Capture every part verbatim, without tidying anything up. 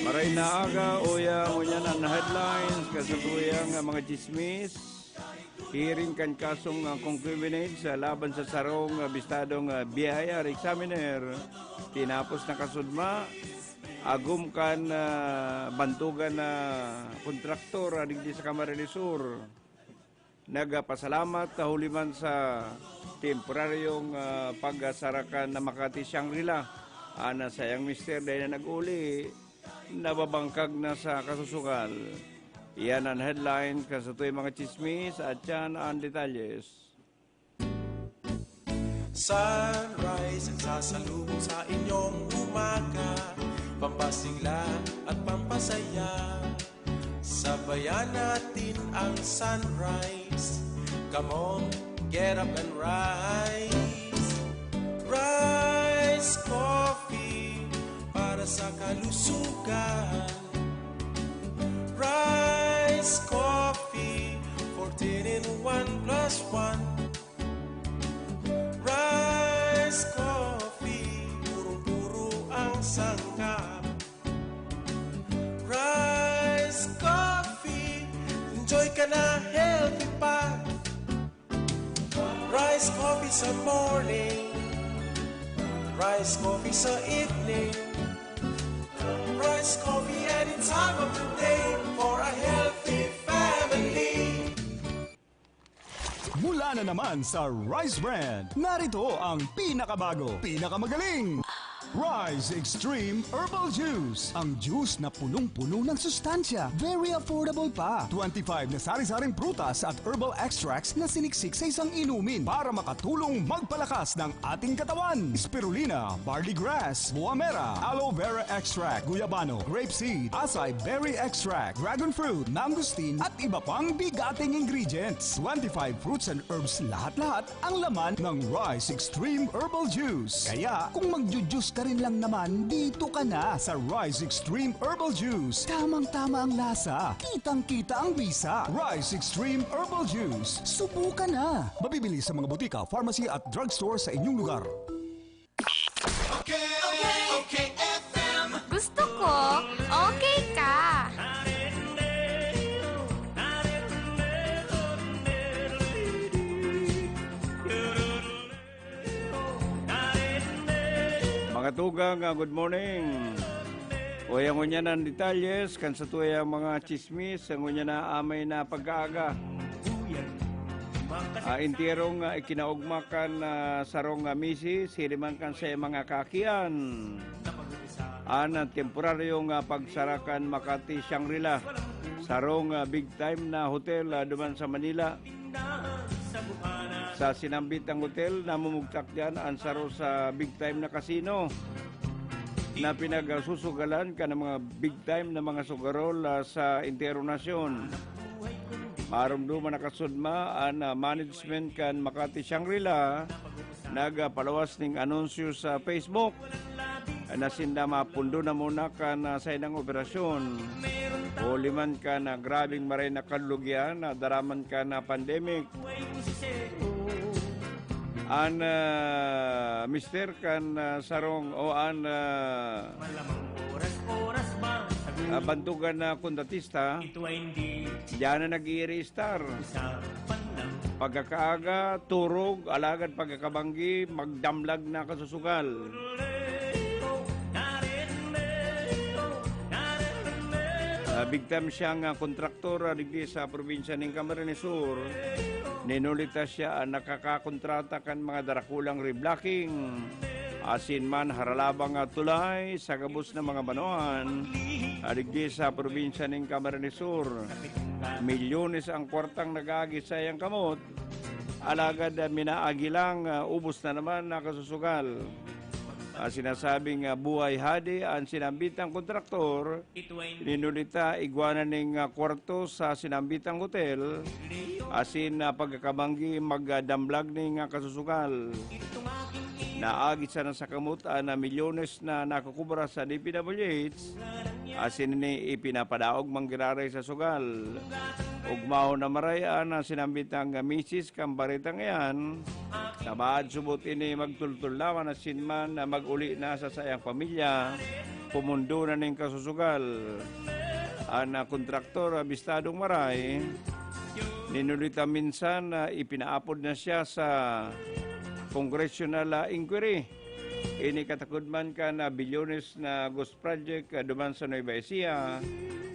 Maray na aga, uya, ngunyan an headlines, kasatuyang, ah, mga chismis. Hearing kan kasong, ah, concubinage, ah, laban sa sarong, ah, bistadong, ah, B I R examiner. Tinapos na kasudma, agom kan, ah, bantogan na kontraktor, ah, digdi sa Camarines Sur. Nagpasalamat, ah, huli man sa temporaryong, ah, pagsarakan na Makati Shangri-La. An sayang mister dai na nag-uli, nababangkag na sa kasusugal. Iyan an headlines, kasatoy mga chismis, at yan an detalyes. Sunrise ang sasalubong sa inyong umaga. Pampasigla at pampasaya. Sabayan natin ang sunrise. Come on, get up and rise. Rise Coffee para sa kalusugan. Rise Coffee, fourteen in one plus one. Rise Coffee, purong-puro ang sangkap. Rise Coffee, enjoy ka na, healthy pa. Rise Coffee sa morning. Rise Coffee sa evening. Rise Coffee any time of the day for a healthy family. Mula na naman sa Rise Brand, narito ang pinakabago, pinakamagaling Rise Extreme Herbal Juice. Ang juice na punong-puno ng sustansya, very affordable pa. Twenty-five na sari-saring prutas at herbal extracts na siniksik sa isang inumin para makatulong magpalakas ng ating katawan. Spirulina, barley grass, buamera, aloe vera extract, guyabano, grape seed, acai berry extract, dragon fruit, mangosteen, at iba pang bigating ingredients. Twenty-five fruits and herbs lahat-lahat ang laman ng Rise Extreme Herbal Juice. Kaya kung magju-juice ka rin lang naman, dito ka na sa Rise Extreme Herbal Juice. Tamang-tama ang lasa, kitang-kita ang bisa. Rise Extreme Herbal Juice. Subukan na! Mabibili sa mga butika, pharmacy at drugstore sa inyong lugar. Gusto ko, okay ka. Mga tugang, ah, good morning. Uya, ngunyan an detalyes kan satuyang mga chismis, ngunyan na amay na pagkaaga. Ah, enterong, ah, ikinaogma kan, ah, sarong, ah, misis, hiriman kan saiyang mga kaakian. An, ah, temporaryong, ah, pagsara kan Makati Shangri-La, sarong, ah, big time na hotel, ah, duman sa Manila. Sa sinambit ang hotel, namumugtak diyan an saro sa big time na casino na pinagsusugalan kan mga big time na mga sugarol, ah, sa enterong nasyon. Maromdoman na kasudma an, ah, management kan Makati Shangri-La, nagpaluwas ning anunsyo sa Facebook na sinda mapundo na muna kan, ah, saindang operasyon. Huli man kan, ah, grabeng maray na kalugyan na daraman kan, ah, pandemic. An, ah, mister kan, ah, sarong o an, ah, ah, bantugan na kondatista, diyan na nag-iiri-star. Pagkakaaga, turog, alagad pagkakabanggi, magdamlag na kasusugal. Ah, big time siyang, ah, kontraktor, ah, digdi sa probinsya ning Camarines Sur. Ninulita siya an nakakakontrata kan mga darakulang reblocking, asin man haralabang, ah, tulay sa gabos na mga banwaan, ah, digdi sa probinsya ning Camarines Sur. Milyones ang kwartang nag-aagi sa iyang kamot, alagad, ah, minaagi lang, ah, ubos na naman na kasusugal. Ah, sinasabing, ah, buhay hadi an sinambitang kontraktor. Ninulita igwa na ning, ah, kwarto sa sinambitang hotel, asin, ah, pagkakamanggi magdamblag ning, ah, kasusugal. Naagi sana sa kamot an, ah, milyones na nakukubra sa D P W H, asin ini ipinapadaog man giraray sa sugal. Ugmahon na maray an, ah, sinambitang misis kan baretang iyan. Tabaad subot ini magtultol naman asin man na mag-uli na sa saiyang pamilya, pumundo na nin kasusugal. An, ah, kontraktor, ah, bistadong maray, ninulita minsan na ipinaapod na siya sa congressional, ah, inquiry. Ini katakod man kan, ah, bilyones na ghost project, ah, duman sa Nueva Ecija,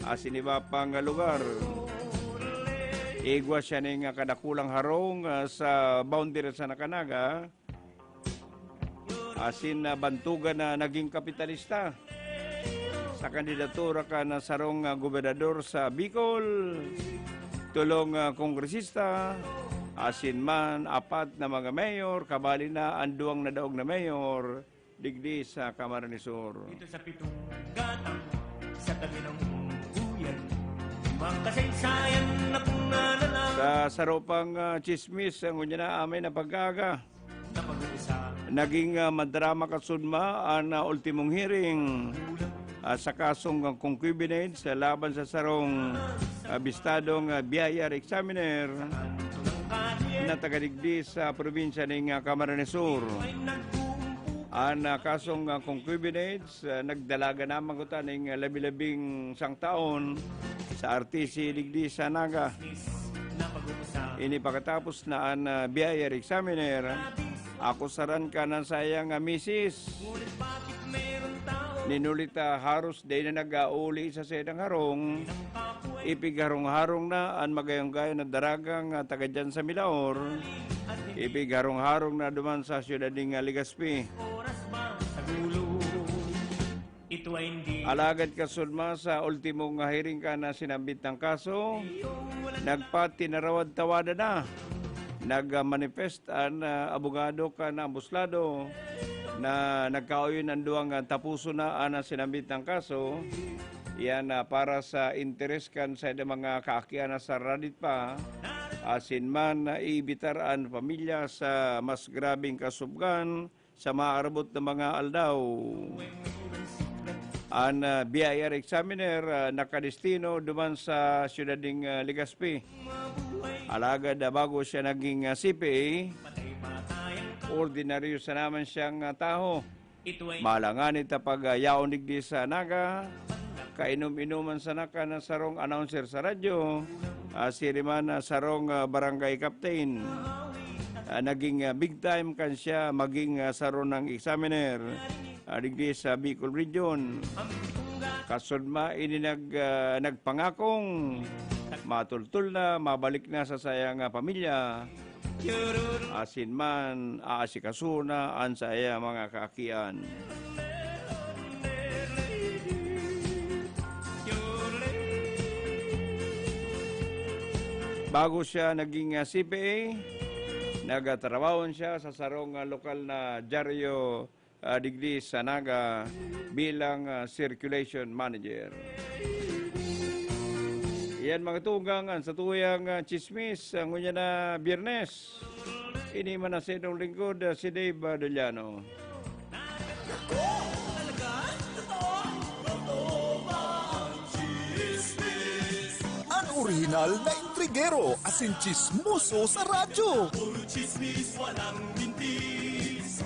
asin iba pang, ah, lugar. Igwa siya ning, ah, kadakulang harong, ah, sa boundary sa Nakanaga, asin, ah, bantogan na naging kapitalista sa kandidatura kan, ah, sarong, ah, gobernador sa Bicol, tolong, ah, kongresista, asin man apat na mga mayor, kabali na an duwang nadaog na mayor digdi sa Camarines Sur. Dito sa pitong gatang, sa tabi ng buyan, makasaysayan na kung nananam. Sa saro pang, ah, chismis, ang unya na amay na pag-aaga. Naging, ah, madrama kasudma an, ah, ultimong hearing, ah, sa kasong, ah, concubinage, ah, laban sa sarong, ah, bistadong, ah, B I R examiner na taga digdi sa probinsya ning, ah, Camarines Sur. An, ah, kasong, ah, concubinage, ah, nagdalagan na man kuta ning, ah, labi-labing sangtaon sa R T C digdi sa Naga. Ini pakatapos na an, ah, B I R examiner, akusaran kan saiyang, ah, misis. Ninulita haros dai na nag-auli sa saiyang harong. Ipigharong-harong na an magayong-gayon na daragang, ah, taga diyan sa Milaor. Ipigharong-harong na duman sa siyudad ning, ah, Legazpi. Alagad kasudma sa ultimong hearing kan sinambit na kaso, nagpatinarawad-tawadan na. Nag-manifest an, ah, abogado kan ambos lado na nagkaoyon an duwang, ah, tapuson na an sinambit na kaso. Iyan, ah, para sa interes kan saindang mga kaakian na sa radit pa, asin man, ah, iibitar an pamilya sa mas grabeng kasubgan sa maarabot na mga aldaw. An, ah, B I R examiner, ah, nakadestino duman sa siyudad ning, ah, Legazpi. Alagad, ah, bago siya naging, ah, C P A, ordinaryo sana man siyang, ah, taho. Malangan ita pag, ah, yaon digdi sa Naga, kainom-inoman sana kan sarong announcer sa radyo, ah, siring man, ah, sarong, ah, barangay captain. Ah, naging, ah, big time kan siya maging, ah, saro nang examiner, ah, digdi sa Bicol Region. Kasudma ini nag, ah, nagpangakong matultol na, mabalik na sa sayang, ah, pamilya. Asin man, aasikaso na an saiyang mga kaakian. Bago siya naging, ah, C P A, nagtrabaho siya sa sarong, ah, lokal na dyaryo, ah, digdi sa Naga bilang, ah, circulation manager. Iyan, mga tugang, an satuyang, ah, chismis, ah, ngunyan na Biyernes. Ini man an saindong lingkod, ah, si Dave, ah, Doliano. An orihinal na intrigero asin chismoso sa radyo.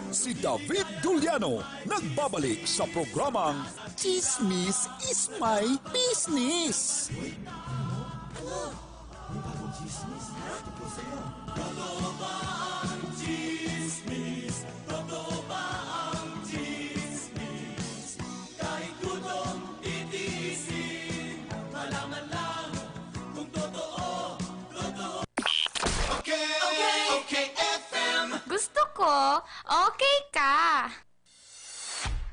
Si David Doliano nagbabalik sa programang Chismis is my business. Totoo ba ang chismis? Totoo ba ang chismis? Kahit gutong titiisin, malaman lang kung totoo, totoo. Okay, okay, F M. Gusto ko, okay ka.